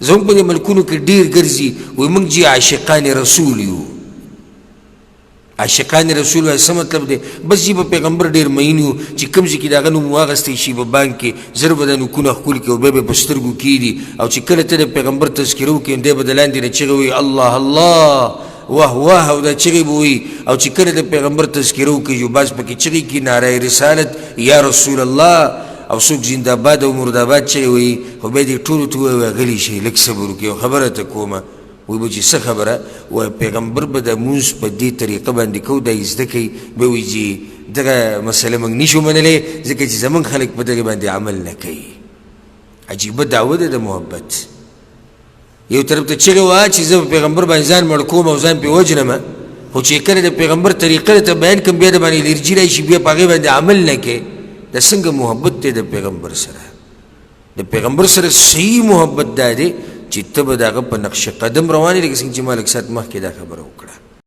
زموږ په دې ملکونو کې ډېر ګرځي، وایي موږ جي عاشقان رسول یو. عاشقان رسول وایي څه مطلب دی؟ بس جي په پیغمبر ډېر مین یو، چې کوم ځای کې د هغه نوم واخیستی شي په بانک کې زر به دا نوکونه ښکل کړي او بیا به یې په سترګو کښېږدي، او چې کله ته د پیغمبر تذکره وکړې نو دی به د لاندې نه چیغې وایي الله الله واه واه، او دا چیغې به وایي. او چې کله د پیغمبر تذکره وکړي یو باز پکې چیغې کړي نعره رسالت یا رسول الله، او څوک زنده آباد او مرد آباد چیغې وایي، خو بیا دې ټولو ته ووایي غلي شئ لږ صبر وکړئ یو خبره ته کومه. وایي به چې څه خبره؟ وایي پیغمبر به د مونځ په دې طریقه باندې کو، دا یې زده کوي. بیا وایي چې دغه مسله موږ نشو منلی ځکه چې زموږ خلک په دغې باندې عمل نه کوي. عجیبه دعوه ده د محبت. یو طرف ته چغې وه چې زه په پیغمبر باندې ځان مړ کوم او ځان پرې وژنم، خو چې کله د پیغمبر طریقه درته بیان کړم بیا د باندې الرجي راشي، بیا په هغې باندې عمل نه کوې. دا څنګه محبت دی د پیغمبر سره؟ د پیغمبر سره صحیح محبت دا دی چې ته به د هغه په نقش قدم روان یې، لکه څنګه چې ما لږ ساعت مخکې دا خبره وکړه.